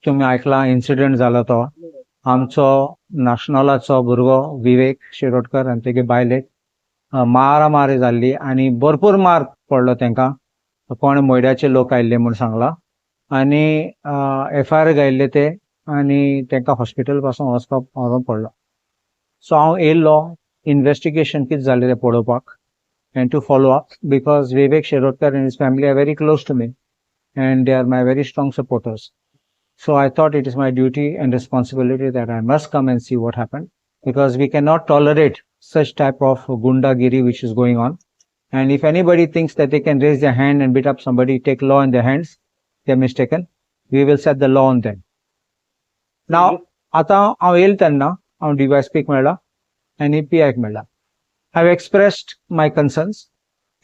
तुमी आयकला, इन्सिडंट जालो तो आमचो नाशनॉलाचो भुरगो विवेक शिरोडकर आनी तेगे बायलेक मारामारी जाल्ली आनी भरपूर मार पडलो तांकां. कोण मोयड्याचे लोक आयिल्ले म्हूण सांगला आनी एफआयआर घायल्ले ते आनी तांकां हॉस्पिटल पासून वचपाक व्हरूंक पडलो. सो हांव येयल्लो इन्वेस्टिगेशन कितें जालें तें पळोवपाक and to follow up, because Vivek Shirodkar and his family are very close to me and they are my very strong supporters. So I thought it is my duty and responsibility that I must come and see what happened, because we cannot tolerate such type of gundagiri which is going on. And if anybody thinks that they can raise their hand and beat up somebody, take law in their hands, they are mistaken. We will set the law on them. Now, आतां हांव येयलो तेन्ना हांव डीवायएसपीक मेळ्ळा आनी पीआयक मेळ्ळा. I have expressed my concerns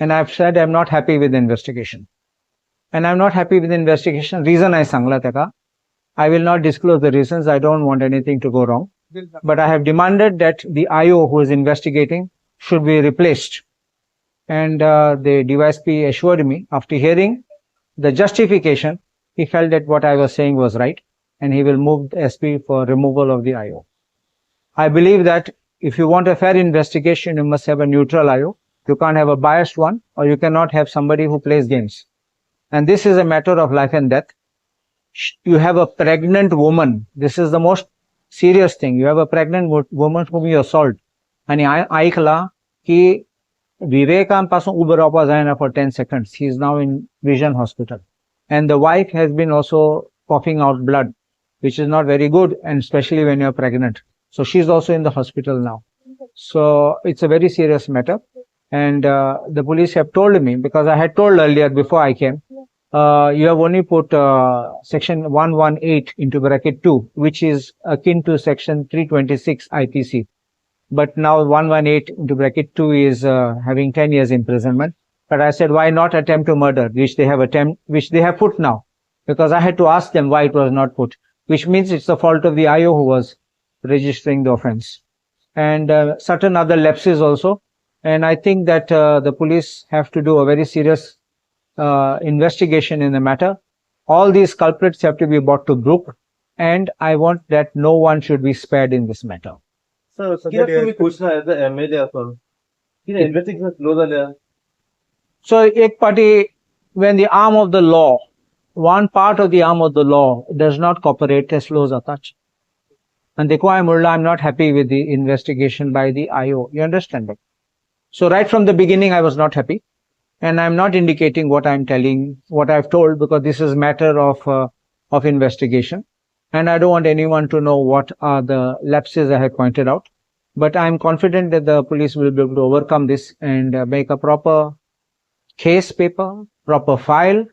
and I have said I am not happy with the investigation. And I am not happy with the investigation. Reason I सांगला ताका. I will not disclose the reasons. I don't want anything to go wrong. But I have demanded that the IO who is investigating should be replaced. And the DYSP assured me, after hearing the justification, he felt that what I was saying was right and he will move the SP for removal of the IO. I believe that if you want a fair investigation, you must have a neutral IO. You can't have a biased one, or you cannot have somebody who plays games. And this is a matter of life and death. You have a pregnant woman. This is the most serious thing. You have a pregnant woman whom you assault. आणि आयकला की विवेकान पासून उबो रावपा जायना for 10 seconds. He is now in Vision Hospital. And the wife has been also coughing out blood, which is not very good, and especially when you're pregnant. So she's also in the hospital now. So it's a very serious matter. And the police have told me, because I had told earlier before I came, you have only put section 118 into bracket 2, which is akin to section 326 IPC. But now 118 into bracket 2 is having 10 years imprisonment. But I said, why not attempt to murder, which they have put now? Because I had to ask them why it was not put, which means it's the fault of the IO who was registering the offense. And certain other lapses also. And I think that the police have to do a very serious investigation in the matter. All these culprits have to be brought to book. And I want that no one should be spared in this matter. Sir, कित्याक तुमी खुश ना as a MLA आसून? कितें investigation slow जाल्या? So, एक party, when the arm of the law, one part of the arm of the law does not cooperate, ते slow जाताच. And देखून हांवें म्हणलां, I am not happy with the investigation by the IO. You understand that? So right from the beginning, I was not happy. And I'm not indicating what I'm telling, what I've told, because this is matter of investigation. And I don't want anyone to know what are the lapses I have pointed out. But I'm confident that the police will be able to overcome this and make a proper case paper, proper file,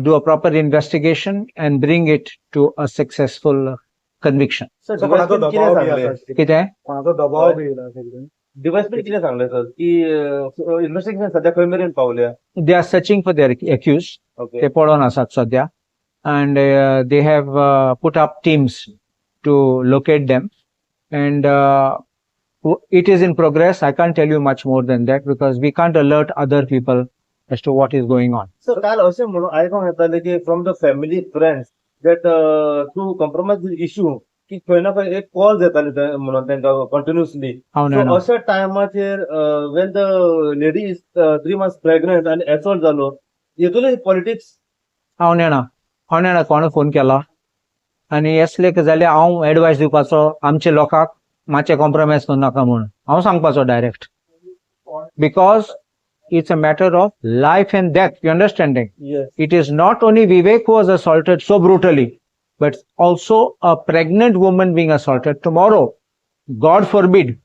do a proper investigation and bring it to a successful conviction. Sir, sir, कोणाचो डीवायएसपीन कितें दबाव बी सांगलें? आसा? कितें? कोणाचो दबाव बी येयला अशें कितें? डीवायएसपीन कितें सांगलें सर, की इन्व्हेस्टिगेशन सध्या खंय मेरेन पावल्या? They are searching for their accused. ते पळोवन आसात सध्या and they have put up teams to locate them and it is in progress. I can't tell you much more than that because we can't alert other people as to what is going on. Sir, काल अशें म्हणून आयकोंक येतालें की from the family friends that to compromise the issue की खंय ना खंय एक कॉल येताले थंय म्हणून तांकां कंटिन्युअसली. हांव सो नेणा. अशा टायमाचेर, when the lady is 3 months pregnant आनी असॉल्ट जालो, हेतून पॉलिटिक्स? हांव नेणा, हांव नेणा कोणें फोन केला आनी येसले जाल्यार हांव एडवायस दिवपाचो आमच्या लोकांक, मातशें कॉम्प्रोमायज करनाका म्हूण हांव सांगपाचो direct, because it's a matter of life and death, you understanding? Yes. It is not only Vivek who was assaulted so brutally, but also a pregnant woman being assaulted. Tomorrow, God forbid,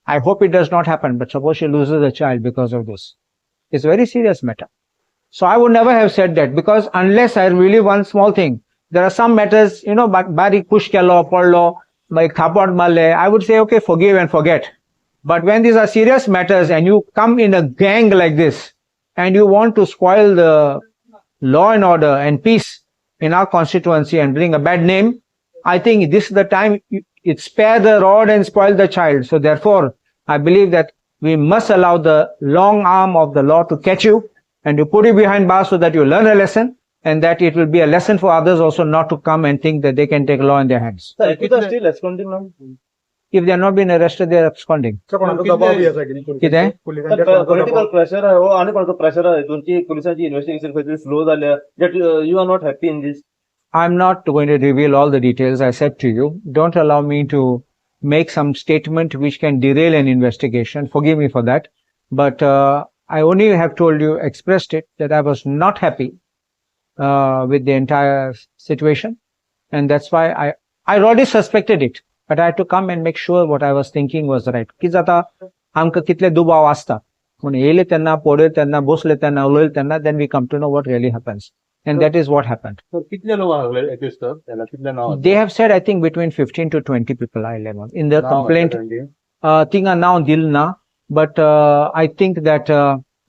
I hope it does not happen, but suppose she loses a child because of this. It's a very serious matter. So I would never have said that, because unless I really, one small thing, there are some matters, बारीक push केलो, पडलो, like थापट मारले, I would say, okay, forgive and forget. But when these are serious matters and you come in a gang like this and you want to spoil the law and order and peace in our constituency and bring a bad name, I think this is the time it spare the rod and spoil the child. So therefore, I believe that we must allow the long arm of the law to catch you and to put you behind bars so that you learn a lesson. and that it will be a lesson for others also not to come and think that they can take law in their hands. Sir, accused are still absconding now. If they are not been arrested, they are absconding. Sir, कोणाचो दबाव बी आसा कितें? कितें? पुलिसांचेर कोणाचो political दबाव? Pressure हो आनी कोणाचो प्रेशर आहे तुमची पुलिसांची इन्व्हेस्टिगेशन खंय तरी स्लो जाल्या, that you are not happy in this? I'm not going to reveal all the details. I said to you, don't allow me to make some statement which can derail an investigation. Forgive me for that. But I only have told you, expressed it, that I was not happy with the entire situation. And that's why I already suspected it. But I had to come and make sure what I was thinking was right. की जाता आमकां कितले दुबाव आसता पूण येयले तेन्ना पळयले तेन्ना बसले तेन्ना उलयले तेन्ना, then we come to know what really happens. And that is what happened. Sir, कितले लोक आसले accused, sir? त्याला कितले नाव? They have said, I think, between 15 to 20 people आयले म्हणून in the complaint. थिंगा नांव दिल ना, but I think that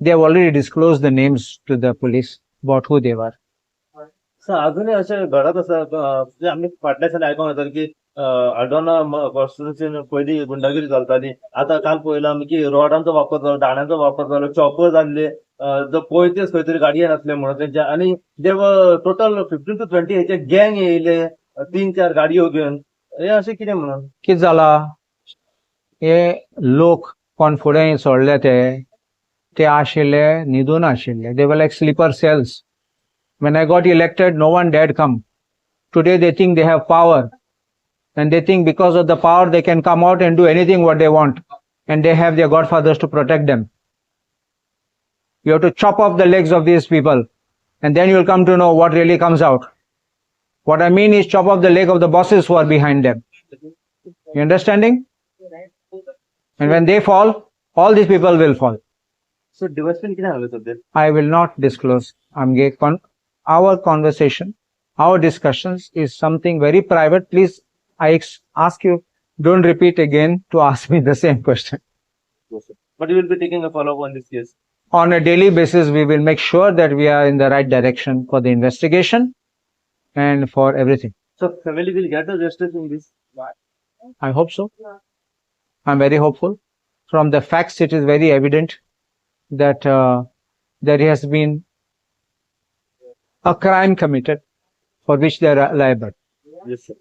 they have already disclosed the names to the police about who they were. Sir, अजूनही अशें घडत आसा, जे आमी फाटल्या दिसांनी आयकोंक येतालें की हळदोणा कॉन्स्टिट्युन्सीन पयलीं गुंडागिरी चलताली. आतां काल पळयलां आमी की रॉडांचो वापर जालो, दांड्यांचो वापर जालो, चॉपर जाल्ले, जो कोयतेच खंय तरी गाडयेन आसले म्हणून तेंच्या, आनी they total 15 to 20 हेचे गँग येयले, तीन चार गाडयो घेवन, हे अशें कितें म्हणून? कितें जाला, हे लोक कोण फुडें सोडले ते आशिल्ले, न्हिदून आशिल्ले. They were like sleeper cells. When I got elected, no one dared come. Today they think they have power and they think because of the power they can come out and do anything what they want, and they have their godfathers to protect them. You have to chop off the legs of these people and then you will come to know what really comes out. What I mean is, chop off the leg of the bosses who are behind them. You understanding? And when they fall, all these people will fall. So डिव्हायसपीन कितें सांगलें सध्या? I will not disclose. आमगे our conversation, our discussions is something very private. Please, I ask you, don't repeat again to ask me the same question. But you will be taking a follow up on this case? On a daily basis, we will make sure that we are in the right direction for the investigation and for everything. So family will get the justice in this? I hope so. I'm very hopeful. From the facts, it is very evident that there has been a crime committed for which they are liable. Yes, sir.